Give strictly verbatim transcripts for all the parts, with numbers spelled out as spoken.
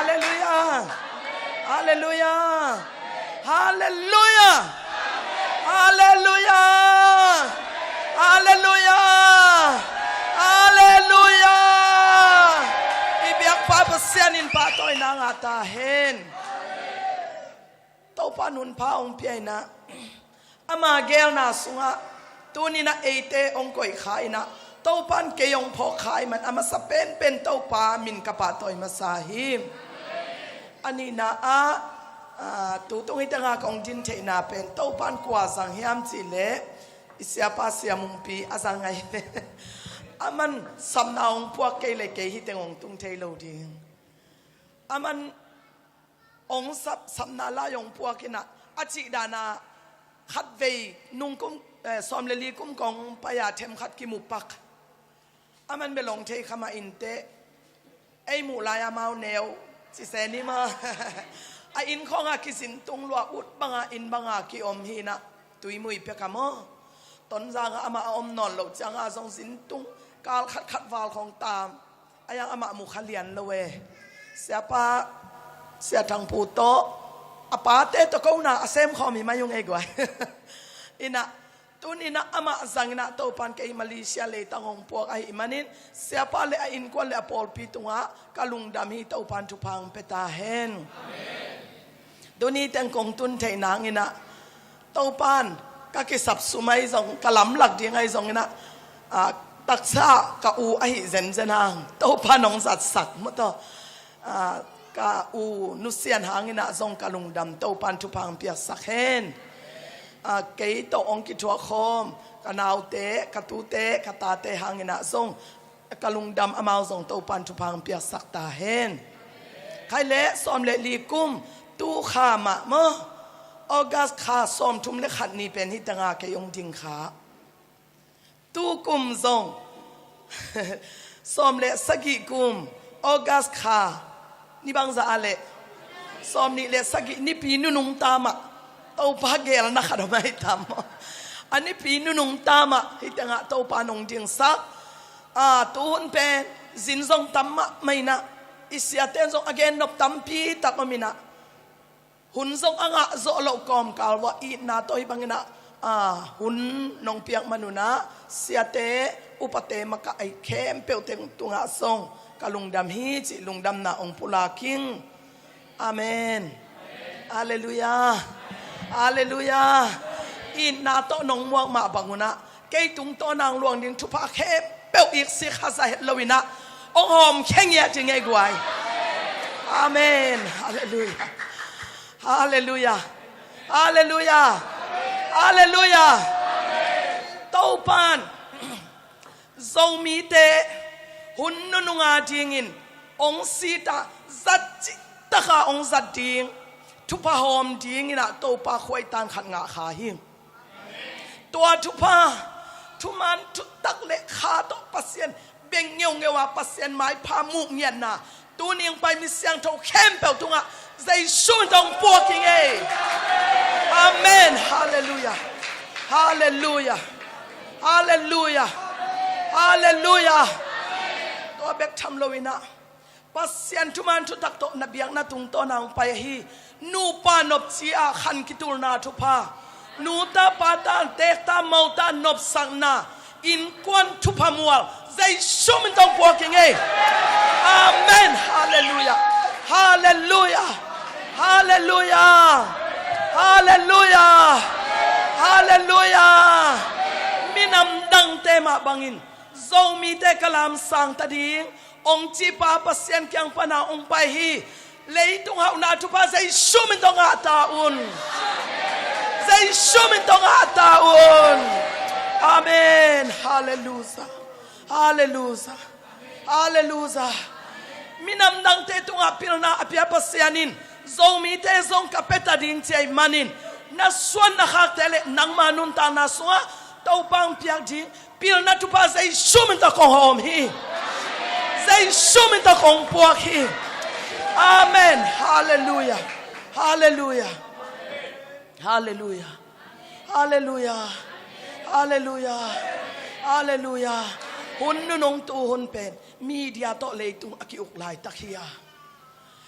Halleluiah. Halleluiah. Halleluiah. Halleluiah. Halleluiah. Halleluiah. I biakpa Pasian in pahtawina ngah ta hen. Topa in hun pha hong pia in ah, ama geelna sungah tuni-in ah eite hong koih kha in ah, Topa in kei hong phawk kha ahih manin a masa penpen Topa min ka pahtawi masa hi. A nihna ah, aa, tu tung hi tengah kong din theihna pen Topa in kua zang hiam cih leh i siapa Sia Mungpi a zang ahi ve. Aman sapna hong puak kei leh kei hih teng hong tung thei lo ding. Aman hong sap, sapna lai hong puak in ah, a cih dan ah khatvei nung kum, eh, sawm le li kum kong pai-a themkhat kimu pak. Aman bel hong thei kha mah inteh, ei muh lai amau neu ci se ni maw. A inn khawngah kizin tung lua, ut bangah inn bangah ki-om hi in ah, Tuimui pek ah maw, Tonzang ah amah a om nawn loh ciangah zong zin tung, kal khatkhat val khawng tam. A yang amah mu kha lian lo e. Siapa Sia Thang Pu tawh, a pate tawh kona a semkhawm hi mai ung ei guai. In ah, tuni-in ah amah zang in ah Topa in kei Malaysia leitang hong puak ahih manin, siapa le a innkuan le a pawlpi tungah ka lungdam hi. Topa in thupha hong pia ta hen. Tuni teng kong tun theih nang in ah, Topa in ka kisap sum ahi zong, ka lamlak ding ahi zong in ah, ah, taksa ka u ahi zenzen hang Topa in hong zatsak maw taw. Ah, ka u nusian hang in ah zong ka lungdam, Topa in thupha hong piaksak hen. Ah, kei tawh hong kithuah khawm ka naute, ka tute, ka tate hang in ah zong ka lungdam, amau zong Topa in thupha hong piaksak ta hen. Khai le sawm le li kum, tu kha mah maw, August kha sawmthum le khat ni pen hih tengah kei hong ding kha. Tu kum zong sawm le sagih kum, August kha ni bangzah a leh, sawmnih le sagih, Nipi nunung ta mah. Topa geelna khat om ahi tam maw. A Nipi nunung ta mah hih tengah Topa in hong dingsak. A, tuhun pen zin zong tam mahmah in ah, i siate in zong a gen nop tampi tak om in ah, hun zong a ngah zawh loh kawmkal uah itna tawh hih bangin ah, a, hun nong piak man un ah, siate, upate, makaih khempeuh teng tungah zong ka lungdam hi cih lungdamna hong pulak ing. Amen. Halleluiah. Halleluiah. Itna tawh nong muak mah bang un ah, kei tungtawn nang luang ding thupha khempeuh iksik haza het lo in ah, hong hawm khe ngiat ding ei guai. Amen. Halleluiah. Halleluiah. Halleluiah. Halleluiah. Topa in Zomite hun nunung a dingin hong sit a, zat cihtak a hong zat ding, thupha hawm dingin ah Topa khuaitan khat ngah kha hi. Tua thupha, thuman thutak le kha tawh Pasian beng ngeungeu a Pasian maipha muh ngiatna, tuni hong pai mi siangtho khempeuh tungah Jesu min tawh hong puak ing ei. Amen. Halleluiah. Halleluiah. Halleluiah. Halleluiah. Tua bek tham lo in ah, Pasian thuman thutak tawh na biakna tungtawn a hong pai ahi nupa nopci ah khan kitulna thupha, nuta pata, tekta mota nopsakna, innkuan thupha mual, Jesu min tawh hong puak ing ei. Amen. Halleluiah. Halleluiah. Halleluiah. Halleluiah. Halleluiah. Minam dangte mah bangin Zomite ka lamsang ta ding, hong cipa Pasian kiang pana hong pai hi. Leitung hauhna thupha Jesu min tawh ngah ta un. Jesu min tawh ngah ta un. Amen. Halleluiah. Halleluiah. Halleluiah. Minam dangte tungah pilna a pia Pasian in Zomite zong ka pia ta ding ci ahih manin, na suan na khakte le nangma nuntakna sungah Topa hong piak ding pilna thupha Jesu min tawh kong hawm hi. Jesu min tawh kong puak hi. Amen. Halleluiah. Halleluiah. Halleluiah. Halleluiah. Halleluiah. Halleluiah. Hun nunung tu hun pen media tawh leitung a ki-uk laitak hi a,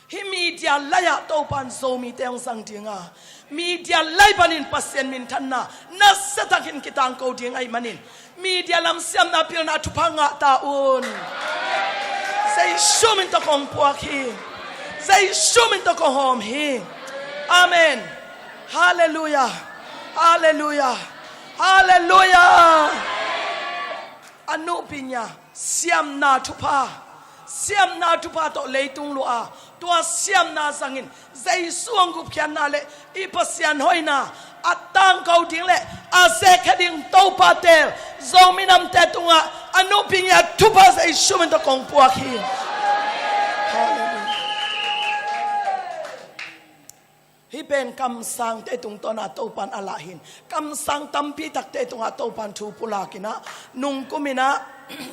Hih media lai-ah Topa'n Zomite hong zang ding a, media lai panin Pasian minthanna nasia takin kitangko ding ahih manin, media lam siamna pilna thupha ngah ta un. Jesu min tawh kong puak hi. Jesu min tawh kong hawm hi. Amen. Halleluiah. Halleluiah. Halleluiah. A nupi nya, siamna thupha, siamna thupha tawh leitung luah a, tua siamna zangin Jesu hong gupkhiatna le i Pasian hoihna a tangko ding le a zekhia ding Topa teel, Zomi Namte tungah a nupi nya thupha Jesu min tawh kong puak hi. Halleluiah. Hih pen kamsangte tungtawna Topa'n a lah hi in, kamsang tampi takte tungah Topa'n thu pulak in ah, nungkum in ah,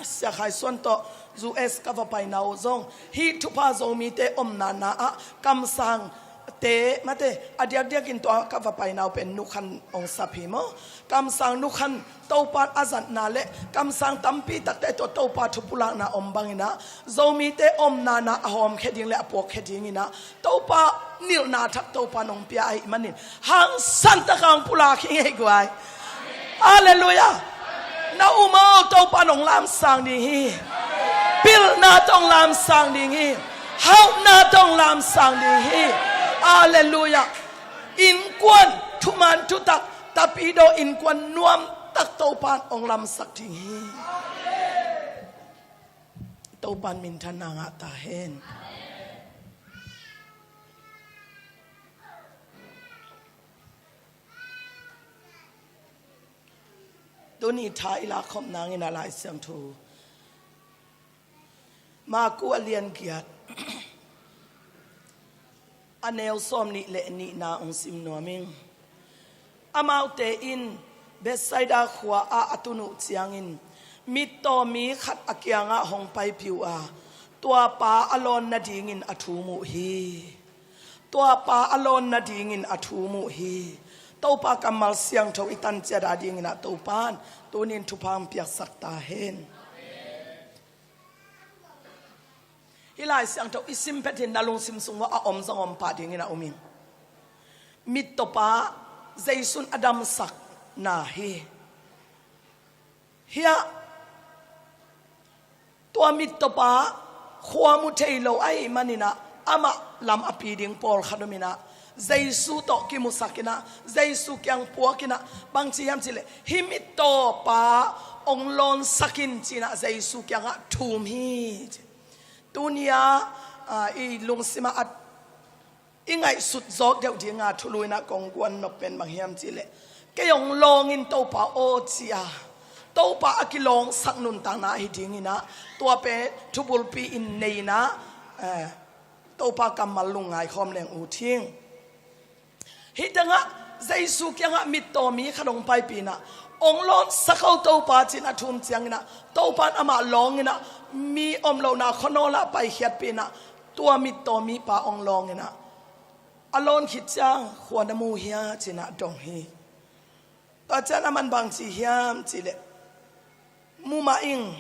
Sia Khai Suan tawh U S ka va paina uh zong, hih thupha Zomite omna na ah kamsangte, mate, a diakdiakin tua ka va paina uh pen Nu Khan hong sap hi maw. Kamsang Nu Khan Topa'n a zatna le kamsang tampi takte tawh Topa thu pulakna om bangin ah, Zomite omna na a hawmkhia ding le a puakkhia dingin ah, Topa nilhna thak Topa'n hong pia ahih manin, hangsan takin hong pulak hi ing ei guai. Halleluiah. Na um aw, Topa'n hong lamsang ding hi. Pilna tawh hong lamsang ding hi. Hauhna tawh hong lamsang ding hi. Halleluiah. Innkuan thuman thutak, tapidaw innkuan nuamtak Topa'n hong lamsak ding hi. Topa'n minthanna ngah ta hen. Tuni tha i lak khop nangin a Lai Siangtho Maku a lian giat, a neu sawmnih le nihna hong sim nuam ing. Amaute in Bethsaida khua ah a tun uh ciangin mittaw mi khat a kiangah hong paipih uh a, tua pa a lawn nadingin a thum uh hi. Tua pa a lawn nadingin a thum uh hi. Topa kammal siangtho i tan ciat a dingin ah Topa'n tuni in thupha hong piaksak ta hen. Hih Lai Siangtho i sim phet in na lungsim sung uah a om zong om pah dingin a um ing. Mittawpa Jesu'n a damsakna hi. Hiah tua mittawpa khua mu thei lo ahih manin ah, amah lam a pi ding pawlkhat om in ah, Jesu tawh kimusak in ah, Jesu kiang puak in ah, bangci hiam cih leh, hih mittawpa hong lawnsak in ci in ah Jesu kiangah thum hi. Tuni-ah, ah, i lungsim ah a, i ngaihsut zawk deuh dinga thulu in ah kong guan nop pen bang hiam cih leh, kei hong lawng in Topa aw ci a, Topa a kilawngsak nuntakna ahi dingin ah, tua pen thubulpi in nei in ah, eh, Topa kammal lungngai khawm leng ut hing. Hih tengah Jesu kiangah mittaw mi khat hong paipih in ah, hong lawnsak o Topa ci in a thum ciangin ah, Topa'n amah lawng in ah, mi om lohna khuanawl ah paikhiatpih in ah, tua mittaw mipa hong lawng in ah, a lawn khit ciang khua na mu hia ci in ah dong hi. Tua ciang aman bangci hiam cih leh, mu mah ing,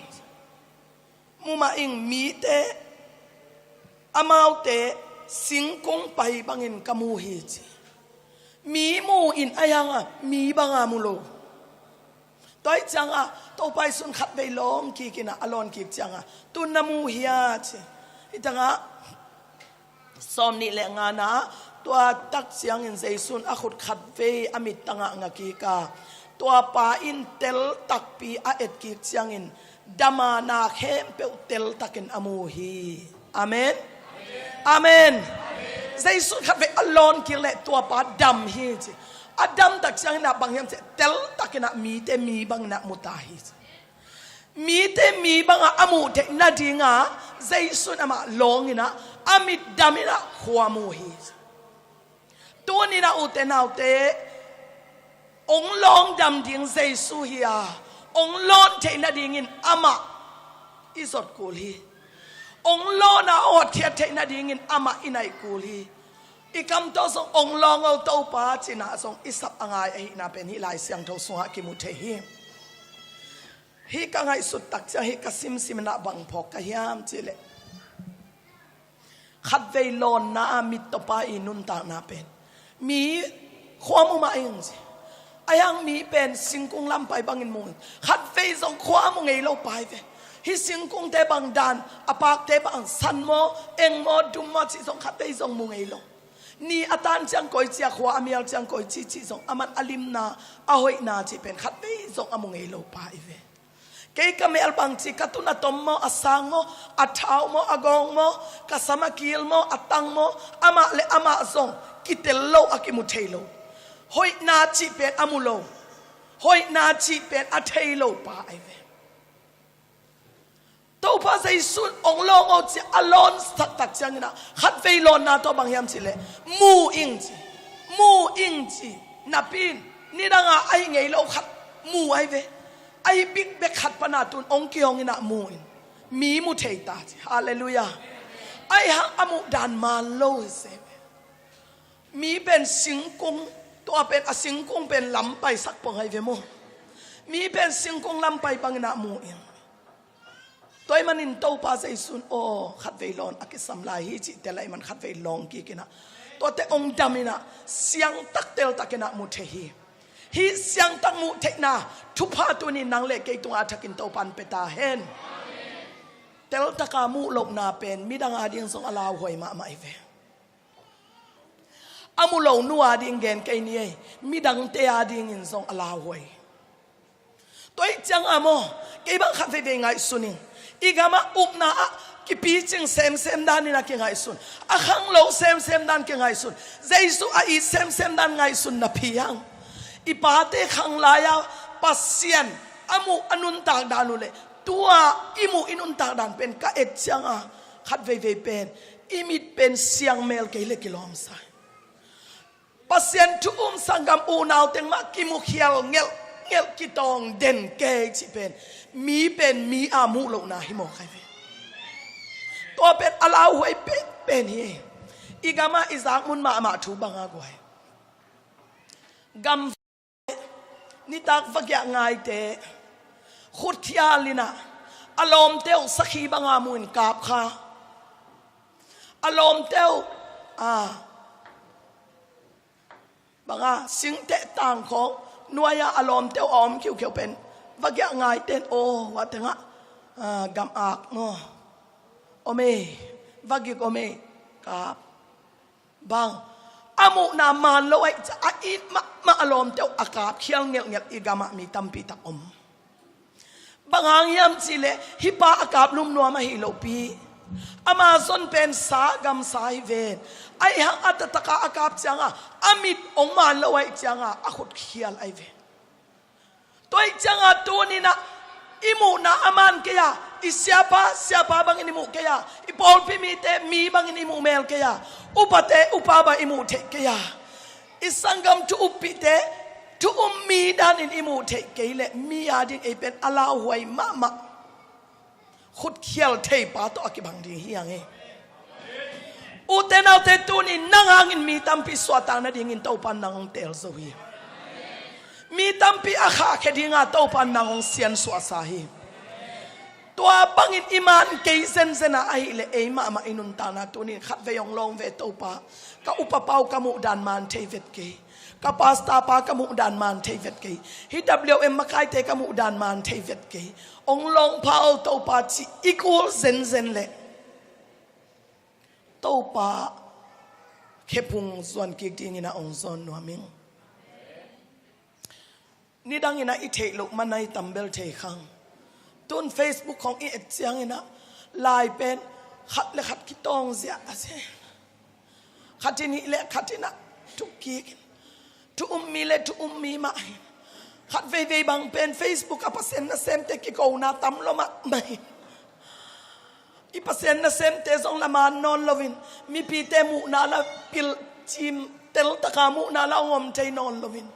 mu mah ing, mite, amaute singkung pai bangin ka mu hi ci. Mi mu in a hiang a, mi banga mu lo. Tua ahih ciangah Topa Jesu'n khatvei lawng kik in ah, a lawn kik ciangah, tu na mu hia ci. Hih tengah sawmnih le ngana, tua tak ciangin Jesu'n a khut khatvei a mittangah nga kik a, tua pa in tel takpi a et kik ciangin, dam a, na khempeuh tel takin a mu hi. Amen. Amen. Jesu'n khatvei a lawn kik leh tua pa dam hi ci. A dam tak ciangin ah bang hiam cih leh, tel takin ah mite mi bangin ah mu ta hi ci. Mite mi bangah a muh theih nadingah Jesu'n amah lawng in ah, a mit dam in ah khua mu hi. Tuni-in ah ute naute, hong lawng dam ding Jesu hi a, hong lawn theih nadingin amah i zot kul hi. Hong lawn a hotkhiat theih nadingin amah i naih kul hi. I kam tawh zong hong lawng o Topa ci-in ah zong i sap a ngai ahihna pen hih Lai Siangtho sungah kimu thei hi. Hih ka ngaihsut tak ciang, hih ka simsim in ah bang phawk ka hiam cih leh, Khatvei lawnna a mit tawh pa i nuntakna pen mi khua mu mah ing ci. Ahi hang mi pen singkung lampai bangin mu ing. Khatvei zong khua a mu ngei lo pa hi ve. Hih singkungte bang dan, a pakte bang san maw, eng maw, dum maw cih zong khatvei zong mu ngei lo. Ni a tan ciang koici a, khua a mial ciang koici cih zong, aman a limna, a hoihna cih pen khatvei zong a mu ngei lo pa hi ve. Kei ka mel bangci, ka tun a tom maw, a sang maw, a thau maw, a gawng maw, ka sam a kil maw, a tang maw, amah le amah zong kitel lo, a kimu thei lo. Hoihna cih pen a mu lo. Hoihna cih pen a thei lo pa ahi ve. Topa Jesu in hong lawng o ci a, a lawn taktak ciangin ah, khatvei lawnna tawh bang hiam cih leh, mu ing ci. Mu ing ci. Napi in nidang a ahi ngei lo khat mu ahi ve. Ahi bikbek khat pan a tun hong kihong in ah mu in. Mi mu thei ta ci. Halleluiah. Ahi hang a muh dan man lo hi se ve. Mi pen singkung, tua pen a singkung pen lampai sak pong ahi ve maw. Mi pen singkung lampai bangin ah mu ing. Tua ahih manin Topa Jesu in aw khatvei lawn a kisam lai hi cih tel ahih man khatvei lawng kik in ah, tuate hong dam in ah, siangtak teltak in ah mu thei hi. Hih siangtak muh theihna thupha tuni nang le kei tungah a thakin Topa in pia ta hen. Teltak a muh lohna pen midang a ding zong a lauhuai mahmah hi ve. A mu lo nu a ding gen kei ni ei, midangte a dingin zong a lauhuai. Tua ahih ciang a maw, kei bang khat veivei ngaihsun ing. I gam ah upna ah kipicing semsem dan in a kingaihsun, a khanglo semsem dan kingaihsun, Jesu a it semsem dan ngaihsun napi hang, i pate khang lai a Pasian a muh a nuntak dan uh leh tua i muh i nuntak dan pen ka et ciang a, khat veivei pen i mit pen siang mel kei le kilawm sa hi. Pasian thu um sanggam unau teng mah kimukhial ngelhngelh, kitawng den kei cih pen mi pen mi a muh lohna hi mawk ahi ve. Tua pen a lauhuai penpen hi. I gam ah i zak mun mahmah thu bang a guai. Gam nitak va giah ngaite, khutkhial in ah, a lawmte uh sakhi bang a mu in kap kha. A lawmte uh, a, bang a, singteh tang khawng nuai ah a lawmte uh a om khiukheu pen va giah ngaite in, aw, hua teng ah, a, gam ak maw om ei, va gik om ei, kap. Bang a muhna man lo ahih ciang a it mahmah a lawmte uh a kap khial ngelhngelh i gam ah mi tampi tak om. Bang hang hiam cih leh hih pa a kap lum nuam ahi lopi, ama zon pen sa gam sa hi ven. Ahi hang a taktak a a kap ciang a, a mit hong man lo ahih ciang a, a khutkhial ahi ve. Tua ahih ciang a tuni in ah i muhna a man kei a, i siapa siapa bangin i muh kei a, i pawlpi mite mi bangin i muh mel kei a, upate upa bang i muh theih kei a, i sanggam thu uppihte thu um mi danin i muh theih kei leh mi a ding ei pen a lauhuai mahmah, khutkhial theipa tawh a kibang ding hi hang e. Ute naute, tuni nang hangin mi tampi suahtak nadingin Topa in nang hong teel zo hi. Mi tampi a khahkhia dinga Topa in nang hong siansuahsa hi. Tua bangin i man kei zenzen a ahih leh ei mahmah i nuntakna tuni in khatvei hong lawng ve, Topa, ka upa pa uh ka muh dan man thei vet kei. Ka pastor pa ka muh dan man thei vet kei. Hih W M makaite ka muh dan man thei vet kei. Hong lawng pha o Topa cih i kul zenzen leh Topa khephung zuan kik dingin a hong zawn nuam ing. Nidangin a i theih loh man a i tambel thei khang. Tun Facebook khong i et ciangin a lai pen khat le khat kitawng ziah a si. Khat in hih le khat in a thuk kik in, thu um mi le thu um mi mah hi. Khat veivei bang pen Facebook a Pasian nasemte kikona tam lo mahmah hi. I Pasian nasemte zong la man nawn loin, mipite muhna la pil, cim teltaka muhna la hong om thei nawn loin,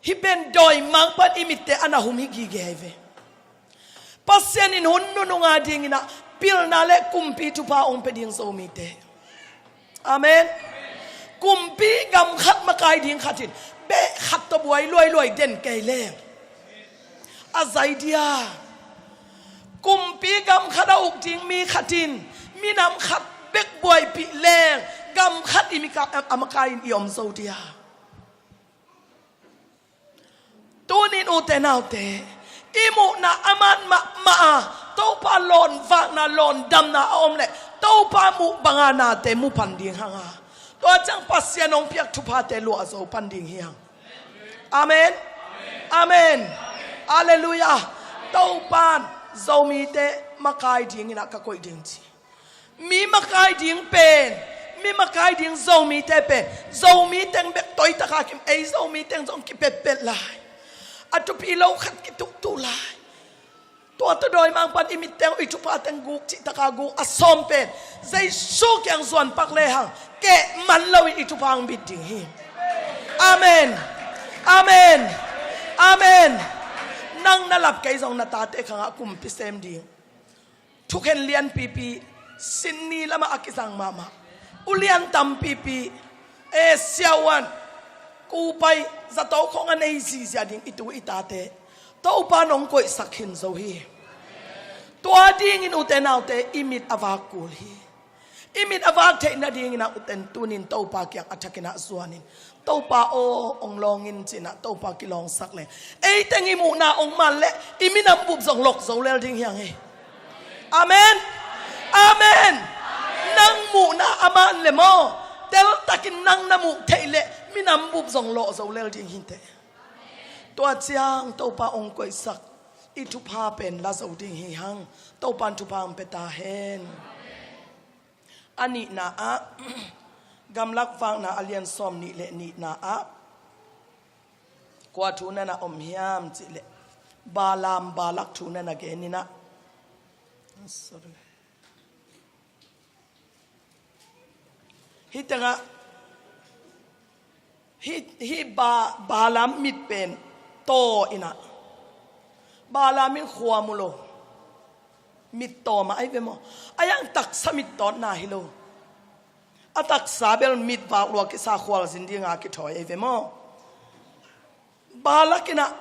hih pen dawimangpa'n i mitte a na hum hi gige hi ve. Pasian in hun nunung a dingin a pilna le kumpi thupha hong pia ding Zomite. Amen. Kumpi gam khat makai ding khat in beh khat tawh buai luailuai den kei leng a zai dia. Kumpi gam khat a uk ding mi khat in minam khat bek buaipih leng gam khat i mika-, a makai-in i om zo dia. Tunin ute naute, i muhna a man mahmah a, Topa lawnvakna, lawndamna a om leh Topa muh banga nate mu pan ding hang a, tua ciang Pasian hong piak thuphate luah zo pan ding hi hang. Amen. Amen. Halleluiah. Topan Zomite makai dingin ah ka koih ding ci. Mi makai ding pen, mi makai ding Zomite pen, Zomi teng bek toitaka kim, ei Zomi teng zong kipetpet lai. A thupi lo khat kituktuk lai. Tua tawh dawimangpa'n i mitteng, i thupha teng guk cihtaka guk a sawm pen Jesu kiang zuan pak lehang keh man loin i thupha hong bit ding hi. Amen. Amen. Amen. Nang na lap kei zong na tate khangah kumpi sem ding. Thukhen lianpipi, Sydney lamah a kizang mahmah, ulian tampipi, e, siavuan, kupai, zato khong a nei zizia ding i tu i tate Topa nong koihsak khin zo hi. Tua dingin ute naute, i mit a vak kul hi. I mit a vak theih nadingin ah uten tunin Topa kiang a thakin ah zuanin, Topa aw, hong lawng in, ci-in ah Topa kilawngsak leh, ei teng i muhna hong man leh i minam bup zong lok zo lel ding hi hang hi. Amen. Amen. Nang muhna a man leh maw, teltakin nang na muh theih leh minam bup zong lok zo lel ding hi teh. Tua ciang Topa hong koihsak i thupha pen la zo ding hi hang. Topa'n thupha hong pia ta hen. A nihna ah, Gamlak Vakna a lian sawm nih leh nihna ah, kua thu na na om hiam cih leh, Balaam Balak thu na na gen in ah. Sorry. Hih tengah, hih, hih Ba-, Balaam mit pen taw in ah, Balaam in khuam uh lo. Mit taw mah ahi ve maw? A yang taksa mit tawtna hi lo. A taksa bel mit vak lua kisa khualzin dinga kithawi ahi ve maw? Balak in ah,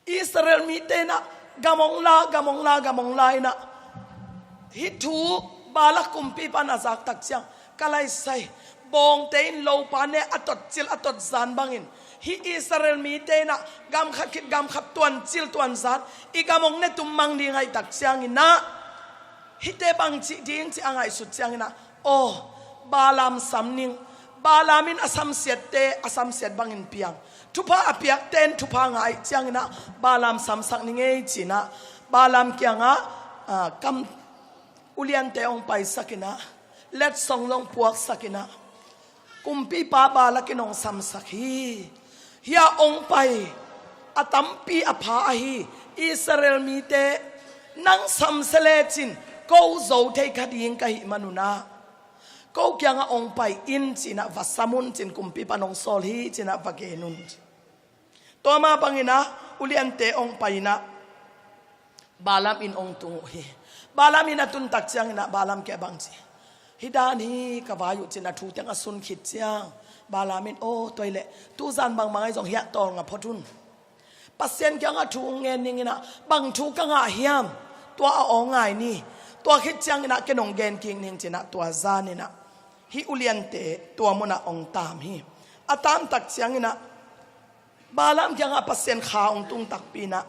Israel mite in ah gam hong la, gam hong la, gam hong la in ah, hih thu Balak kumpipa'n a zak tak ciang, ka laisai, bawngte in lopa ne a tot cil, a tot zan bangin, hih Israel mite in ah gam khat khit gam khat tuan cil tuan zan, i gam hong ne tum mang ding ahih tak ciangin ah, hihte bang cih ding ci a ngaihsut ciangin ah, aw, Balaam sam ning. Balaam in a samsiatte a samsiat bangin piang, thupha a piakte'n thupha ngah ahih ciangin ah, Balaam samsak ning ei, ci-in ah, Balaam kiangah, ah, kam, uliante hong paisak in ah, letsong zong puaksak in ah, kumpipa Balak in hong samsak hi. Hih a hong pai a tampi a pha ahi Israel mite, nang samsia lecin ko zo thei kha ding ka hih man un ah, ko kiangah hong pai in, ci-in ah, va sam un, ci-in kumpipa'n hong sawl hi, ci-in ah, va gen un. Tua mah bangin ah uliante hong pai in ah, Balaam inn hong tung uh hi. Balaam inn a tun tak ciangin ah Balaam kiang bang ci, hih dan hi ka vai uh, ci-in ah thu teng a sun khit ciang, Balaam in, aw, tua hi leh tuzan bangmah ahi zong hiah tawlnga phot un. Pasian kiangah thu hong ngen ning in ah, bang thu ka ngah hiam, tua a aw ngai ni. Tua khit ciangin ah ken hong gen kik ning, ci-in ah tua zanin ah hih uliante tua munah hong taam hi. A taam tak ciangin ah Balaam kiangah Pasian kha hong tung takpi in ah,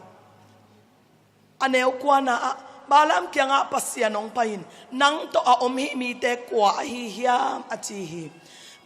a neu kuana ah Balaam kiangah Pasian hong pai-in, nang tawh a om hih mite kua ahi hiam, a ci hi.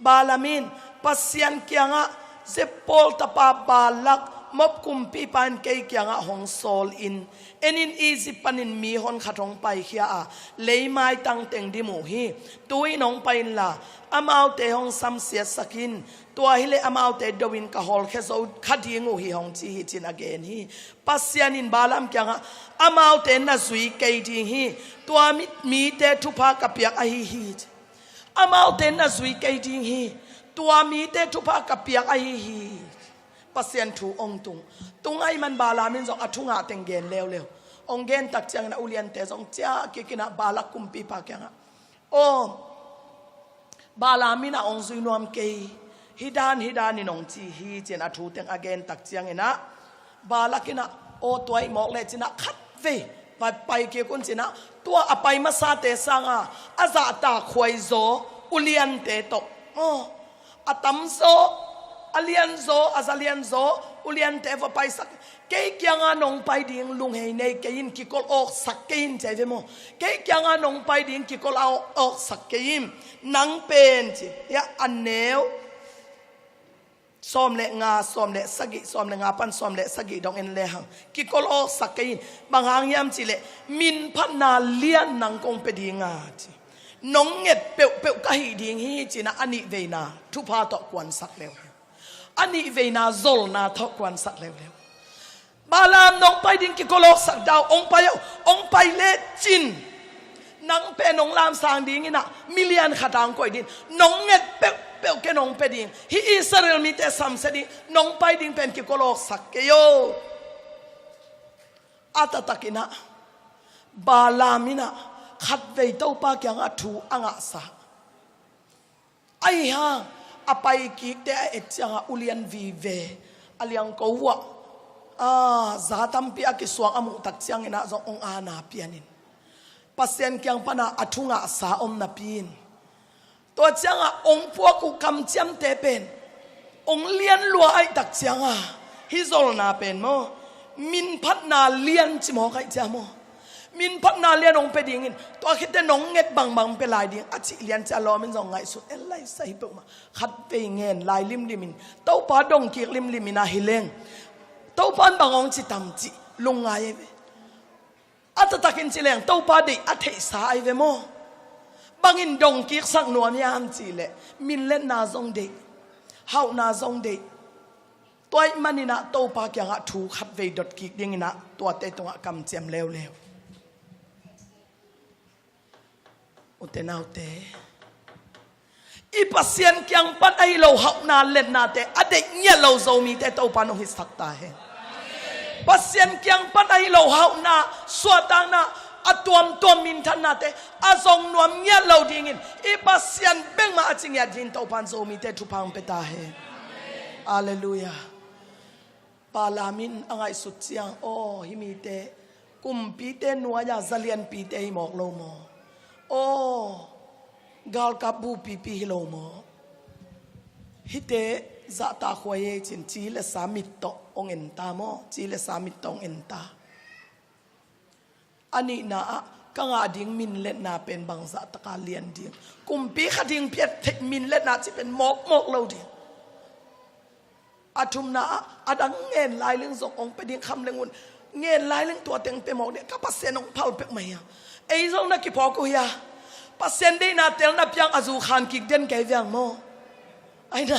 Balaam in, Pasian kiangah, Zippor tapa Balak, Moab kumpipa in kei kiangah hong sawl in, en in, Egypt panin mihon khat hong paikhia a, lei maitang teng dim uh hi. Tu-in hong pai inla, amaute hong samsiatsak in, tua hi leh amaute do-in ka hawlkhia zo kha ding uh hi, hong ci hi, ci-in a gen hi. Pasian in Balaam kiangah, amaute na zui kei ding hi. Tua mi, mite thupha ka piak ahi hi. Amaute na zui kei ding hi. Tua mite thupha ka piak ahi hi. Pasian thu hong tung. Tung ahih man Balaam in zong a thu ngah teng gen leuleu. Hong gen tak ciangin ah uliante zong ciah kik in ah Balak kumpipa kiangah, aw, Balaam in ah hong zui nuam kei, hih dan, hih danin hong ci hi, ci-in a thu teng a gen tak ciangin ah, Balak in ah, aw, tua ahih mawk leh, ci-in ah khatvei Pai, pai kik un ci-in ah, tua a pai masate sangin a zahtakhuai zaw uliante tawh, aw, a tamzaw, a lianzaw, a za lianzaw uliante va paisak. Kei kiangah nong pai ding lunghei nei kei in, kikolh awksak kei in, ci hi ve maw. Kei kiangah nong pai ding kikolh awksak kei in, nang pen ci hi. A neu sawm le nga, sawm le sagih, sawm le nga pan sawm le sagih dong en lehang, kikolh awksak kei in. Bang hang hiam cih leh, min phatna lian nang kong pia ding a ci. Nong nget peuhpeuh ka hih ding hi ci-in ah, a nihveina thupha tawh kuansak leuleu. A nihveina zolna tawh kuansak leuleu. Balaam, nong pai ding kikolh awksak ta un, hong pai un, hong pai lecin nang pen hong lamsang ding in ah, milian khat hong koih ding, nong nget peuhpeuh ken hong pia ding, hih Israel mite samsia ding, nong pai ding pen kikolh awksak kei un. A taktak in ah, Balaam in ah khatvei Topa kiangah thu a ngahsa. Ahi hang a pai kikte a et ciangah ulian vive, a liangko uh ah, a, za tampi a kisuang a muh tak ciangin ah zong hong aana pian in, Pasian kiang pan ah a thu ngahsa om napi in, tua ciangah hong puak uh kamciamte pen hong lian lua ahih tak ciangah, hih zolna pen maw, min phatna lian ci mawk ahih ciang maw, min phatna lian hong pia ding in, tua khit teh nong nget bangbang pia lai ding a cih lian ci a lawm in zong ngaihsut en lai sa hi peuhmah. Khatvei ngen lai limlim in, Topa dong kik limlim in ah hi leng, Topa in bang hong ci tam cih lungngai ahi ve. A taktak in ci leng Topa deih a theihsa ahi ve maw. Bang in dong kiksak nuam hiam cih leh, minletna zong deih, hauhna zong deih. Tua ahih manin ah Topa kiangah thu khatvei dot kik ding in ah, tuate tungah kamciam leuleu. Ute naute, i Pasian kiang pan ahi lo hauhna letnate a deih ngiat lo Zomite Topa in hong hisak ta hen. Pasian kiang pan ahi lo hauhna, suahtakna, a tuamtuam minthannate a zong nuam ngiat lo dingin i Pasian bek mah a ci ngiat dingin Topa in Zomite thupha hong pia ta hen. Halleluiah. Balaam in a ngaihsut ciang, aw, hih mite, kumpite nuai-a zalianpite hi mawk lo maw? Aw, galkap bupipi hi lo maw? Hihte zahtakhuai ei ci-in ci le sa mit tawh hong en ta maw? Ci le sa mit tawh hong en ta. A nihna ah, ka ngah ding minletna pen bangzah taka lian ding? Kumpi kha ding phiat theih minletna cih pen mawkmawk lo ding. A thumna ah, a dang ngen lai leng zong hong pia ding, kham leng un, ngen lai leng tua teng pia mawk ding, ka Pasian hong phal peuhmah hi a. Ei zong na kiphawk uh hi a, Pasian deihna telna piang a zu khan kik den kei viang maw? Aina,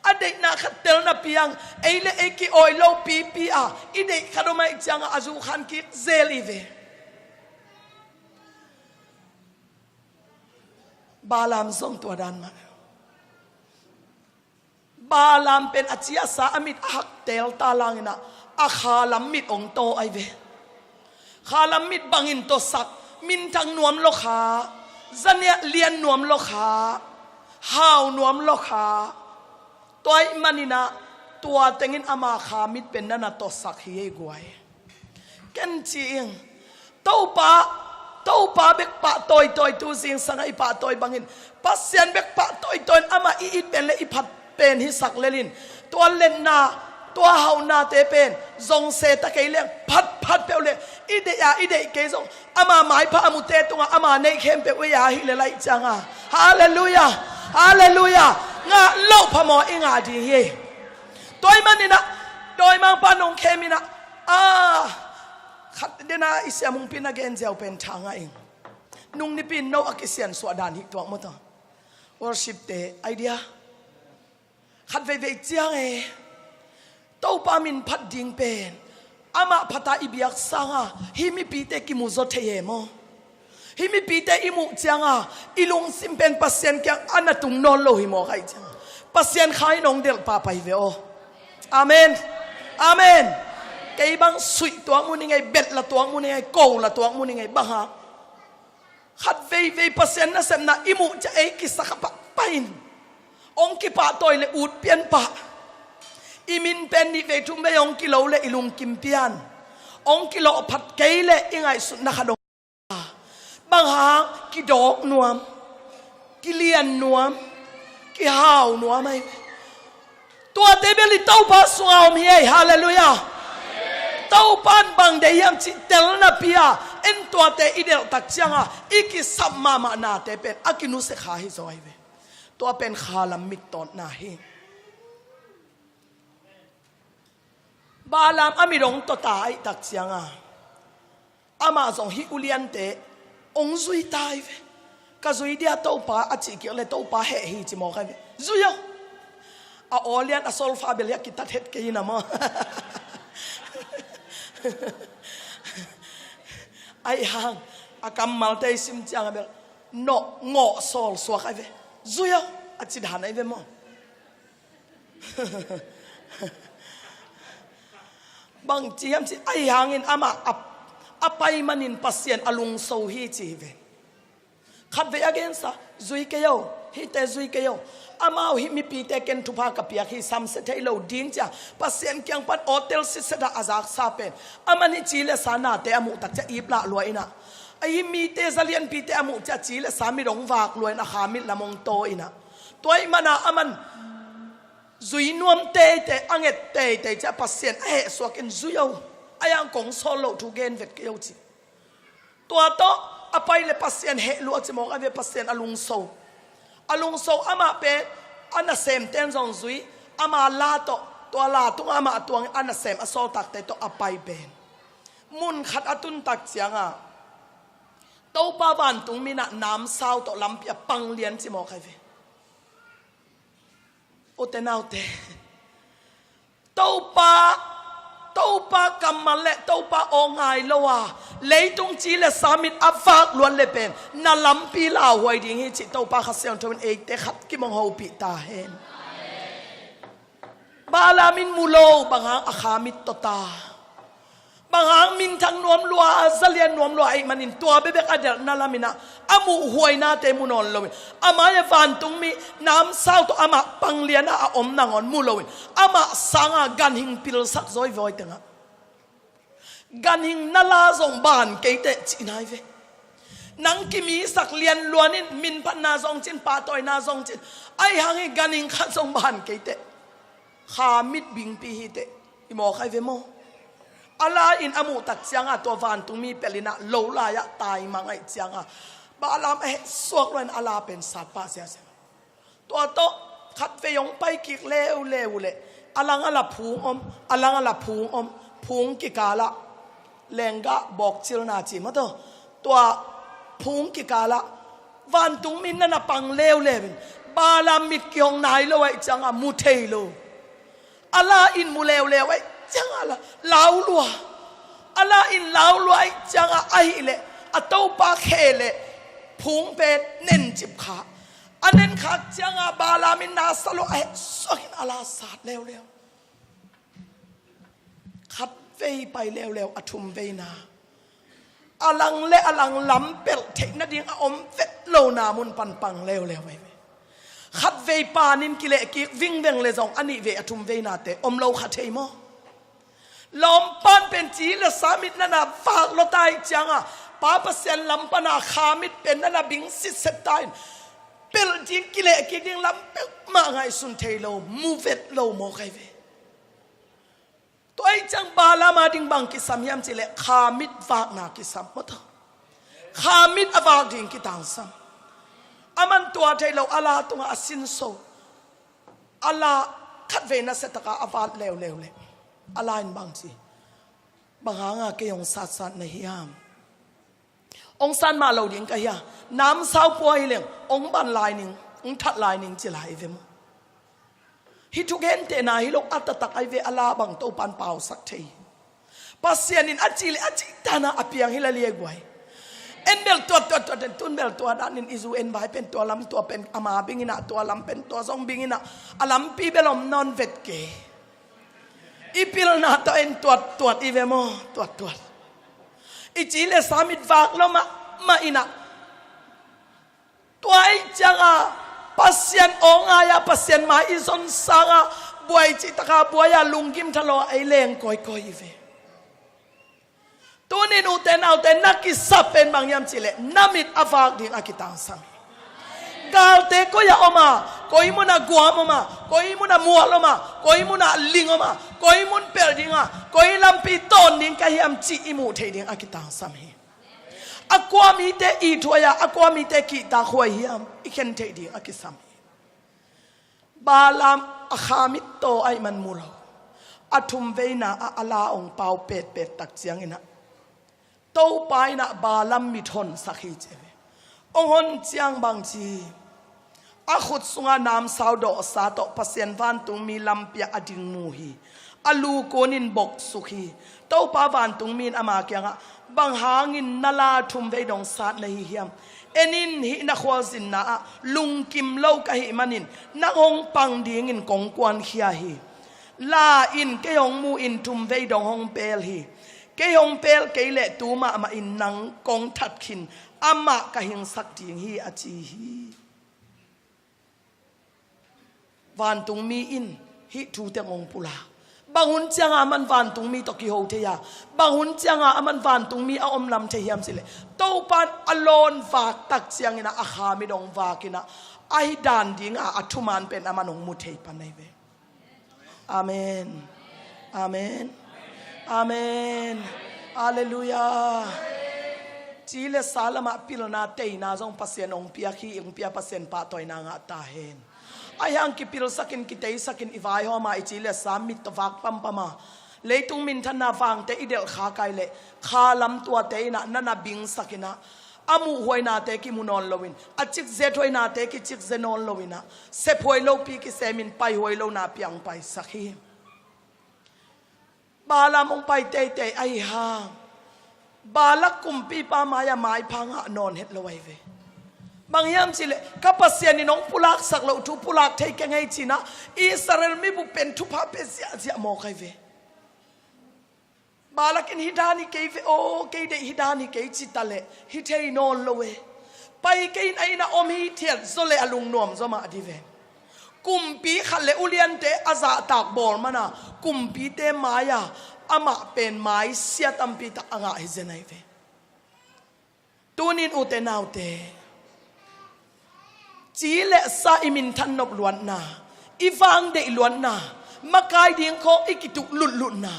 a deihna khat telna piang, ei le ei ki-awi lo pipi a, i deih khat om ahih ciangah a zu khan kik zel i ve. Balaam zong tua dan mah. Balaam pen a ci a sa a mit a hak tel ta langin ah, a khalam mit hong taw ahi ve. Khalam mit bangin tawsak, minthang nuam lo kha, zaniah lian nuam lo kha, hau nuam lo kha. Tua ahih manin ah, tua tengin ama kha mit pen na na tawsak hi ei guai. Ken ci ing, Topa, Topa bek pahtawi tawi, tu zingsangah i pahtawi bangin, Pasian bek pahtawi tawi in amah i it pen le i phat pen hisak lel in, tua letna, tua hauhnate pen zong se ta kei leng, phatphat peuh le, i deih a i deih kei zong, ama maipha a mute tungah ama neih khempeuh ei a hi le laih cianga. Halleluiah. Halleluiah. Ngah loh phamawh i ngah ding hi. Tua ahih manin ah, dawimangpa nong khem in ah, a, khat dena i siamungpi na gen ziau pen tha ngah ing. Nung nipi in no a kisiansuah dan hi tuak maw ta. Worship te idea. Khat veivei ciang e, Topa min phat ding pen, amah phata i biak sanga hih mipite kimu zaw thei e maw? Hih mipite i muh cianga i lungsim pen Pasian kiang a na tung nawn lo hi maw, ka hih cianga Pasian kha in hong delh pahpah hi ve aw. Amen. Amen. Kei bang suih tuak mu ning ei, bet la tuak mu ning ei, ko la tuak mu ning ei, bang hang? Khat veivei Pasian nasepna i muh ciang ei kisakha pahpah in, hong kipahtawi le ut pian pah. I min pen nih vei thum vei hong kilo le i lungkim pian. Hong kilawhphat kei leh i ngaihsutna khat hong, bang hang, kidawk nuam, kilian nuam, kihau nuam ahi. Tuate bel i Topa sungah om hi ei. Halleluiah. Topa in bang deih hiam cih telnapi-a en tuate i delhtak cianga i kisap mahmah nate pen a kinusia kha hi zaw ahi ve. Tua pen khalam mittawtna hi. Balaam a mit hong tawta ahih tak cianga amah zong hih uliante hong zui ta ahi ve. Ka zui dia Topa a cih kik leh Topa heh hi ci mawk ahi ve. Zui aw. A aw lian a solfa bel hi a kitat het kei in a maw. Ahi hang a kammalte i sim cianga bel nawh ngawh sawl suak ahi ve. Zui aw a ci dan ahi ve maw. Bang ci hiam cih ahi hangin amah a, a pai manin Pasian a lungso hi ci hi ve. Khatvei a gensa, zui kei aw, hihte zui kei aw. Amau hih mipite ken thupha ka piak hi, samsia thei lo ding cia Pasian kiang pan awtel sitset a a zaksa pen, aman hih ci le sa nate a muh tak cia ip lah lua inah, a hih mite zalianpite a muh cia ci le sa mit hong vak lua in a kha mit lam hong taw inah, tua ih mana aman zui nuam teitei, a nget teitei cia Pasian a hehsuak in zui aw. Ahi hang kong sawl loh thu gen vet kei aw ci. Tua tawh a pai le Pasian heh lua ci mawk ahi ve. Pasian a lungso, a lungso amah pen a nasemten zong zui, ama la tawh, tua la tungah amah tuang a nasem a sawltakte tawh a pai pen. Mun khat a tun tak cianga Topa vantung minah namsau tawh lampi a pang lian ci mawk ahi ve. Ute naute, Topa, Topa kammal le Topa aw ngai lo a, leitung ci le sa mit a vak luat le pen na lampi lauhuai ding hi cih Topa Kha Siangtho in eite khat kim hong hopih ta hen. Balaam in mu lo, bang hang, a kha mit tawta. Bang hang, minthang nuam lua, zalian nuam lua ahih manin tua bekbek a delhna laminah a muhhuainate mu nawn loin, amah e vantung mi namsau tawh amah panglianah a om nangawn mu loin, amah sanga ganhing pilsak zawivawi tengah ganhing na la zong ban kei teh cihna hi ve. Nang kimisak lianluan in, minphatna zong cin, pahtawina zong cin, ahi hang hi ganhing khat zong ban kei teh. Kha mit bingpi hi teh. I mawk ahi ve maw? A la in a muh tak cianga tua vantung mi pelh inah lo lai-ah taimang ahih cianga Balaam a hehsuak lua in a la pen satpah ziazia. Tua tawh khatvei hong pai kik leuleu uh leh a lang a la phung om, a lang a la phung om, phung kikalah, lenggah bawkcilna ci maw taw, tua phung kikalah vantung mi nana pang leuleu in Balaam mit kihong nai lo ahih cianga mu thei lo. A la in mu leuleu ahih cianga la, lau lua. A la in lau lua ahih cianga ahih leh a topa khe le phung pen nencip kha. A nen khak cianga Balaam in na sa lo a hehsuak in a la sat leuleu. Khatvei pai leuleu, a thumveina a lang le a lang lam pelh theih nading a om vet lona mun pan pang leuleu ahi ve. Khatvei pan in kilehkik vingveng le zong a nihvei a thumveinate om lo kha thei maw? Lawmpan pen ci le sa mit nana vak lua ta ahih cianga Pa Pasian lam pana kha mit pen nana bing sitset ta in pelh ding, kilehkik ding lam peuhmah ngaihsun thei lo, mu vet lo mawk ahi ve. Tua ahih ciang Balaam a ding bang kisam hiam cih leh kha mit vakna kisam maw taw. Kha mit a vak ding kitangsam. Aman tua thei lo a la tungah a sinso. A la khatvei nasia taka a vat leuleu leh a la in bang ci, bang hanga kei hong satsat na hiam? Hong san mah lo ding ka hia? Namsau pua hi leng hong ban lai ning, hong that lai ning ci lai ve maw? Hih thugentehna hi lo a taktak ahi ve, a la bang Topan pausak thei. Pasian in a cih le a cih tana a piang hi la liai guai. En bel tuat tuat tuat en, tun bel tua dan in i zu en vai pen tua lam tua pen ama bing inah, tua lam pen tua zong bing inah, a lampi bel om nawn vet kei. I pilna tawh en tuat tuat i ve maw? Tuat tuat. I ci le sa mit vak lo mahmah inah. Tua ahih cianga Pasian aw ngai-a Pasian mai i zon sanga buai cihtaka buai-a lunggim tha lo-a ei leng kawikawi i ve. Tunin ute naute, na kisap pen bang hiam cihleh na mit a vak ding a kitangsam hi. Galte koi a om a, koi mun a guam om a, koi mun a mual om a, koi mun a ling om a, koi mun pelh ding a, koi lampi tawn ding ka hiam cih i muh theih ding a kitangsam hi. A kua mite ithuai a, a kua mite kihtakhuai hiam i khen theih ding a kisam hi. Balaam a kha mit taw ahih man mu lo. A thumveina ah a la hong pau petpet tak ciangin ah Topa in ah Balaam mit honsak hi ci ve. Hong hon ciang bangci, a khut sungah namsau dawhsa tawh Pasian vantungmi lampi ah a ding mu hi. A lu kunin boksuk hi. Topa vantungmi in ama kiangah, "Bang hangin na la thumvei dong sat na hi hiam? En in, hih na khualzinna ah lungkim lo ka hih manin nang hong pang dingin kong kuankhia hi. La in, kei hong mu in thumvei dong hong pel hi. Kei hong pel kei leh tu mahmah in nang kong that khin, amah ka hingsak ding hi," a ci hi. Vantungmi in hih thu teng hong pulak. Bang hun cianga aman vantungmi tawh kiho thei a, bang hun cianga aman vantungmi a om lam thei hiam cihleh, Topa in a lawn vak tak ciangin ah a kha mit hong vakin ah, a hi dan dinga a thuman pen aman hong mu thei pan ahi ve. Amen. Amen. Amen. Halleluiah. Ci le sa lamah pilna teina zong Pasian hong piak hi. Hong pia Pasian pahtawina ngah ta hen. Ahi hang kipilsakin, kiteisakin i vaihawm a, i ci le sa mit tawh vak pampam a, leitung minthanna vangte i delh kha kai leh, kha lam tuate in ah na na bingsakin ah, a muhhuainate kimu nawn loin, a cikzethuainate kicikze nawn loin ah, sephuai lopi kisemin paihuai lona piang paisak hi. Balaam hong pai teitei ahi hang, Balak kumpipa mai-ah maipha ngah nawn het lo ahi ve. Bang hiam cihleh, ka Pasian in hong pulaksak loh thu pulak thei keng ei ci-in ah, Israel mibup pen thupha pia ziahziah mawk ahi ve. Balak in hi dan hi kei ve aw, kei deih hi dan hi kei ci ta leh, hi thei nawn lo e. Pai kei in a inn ah om hithiat zaw leh a lungnuam zaw mah dih ve. Kumpi khat le uliante a zahtak bawl man a, kumpite mai-a amah pen mai sia tampi tak a ngah hi zen ahi ve. Tunin ute naute, ci le sa i minthan nop luatna, i vang deih luatna, makai ding khawng i kituh lutlutna,